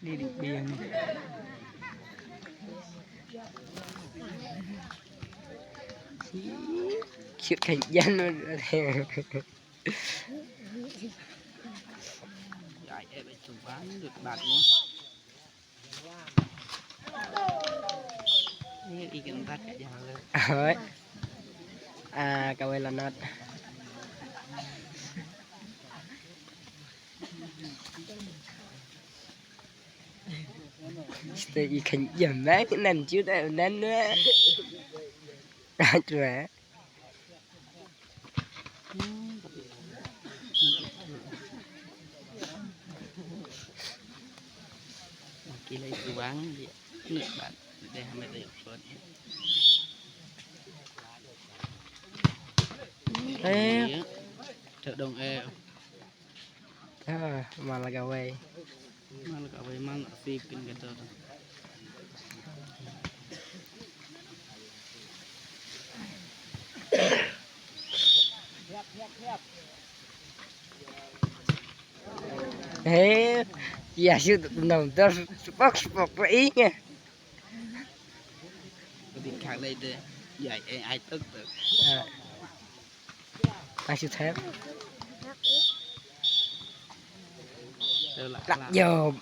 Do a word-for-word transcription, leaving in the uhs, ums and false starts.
Đi Điện Biên. Cute khanh jan. Ai, em chụp bán được bạn nhé. Ini ikan bat aja. Oi. Ah, kawai lanat. Stay ikan jam bang nan juta nan wa. Ajwa. Kilai tuang dia. Nek bat. Deh, ambil ayo, buat. Eh. Iya. Cok dong, eh. Ah, malah gawai. Malah gawai, malah sipin kata tu. He, ya shu tu nang tor spok spok pa inge. Di kak lai de, ya ai ai tok tok. Ah. Ai shu thep. Lak jom.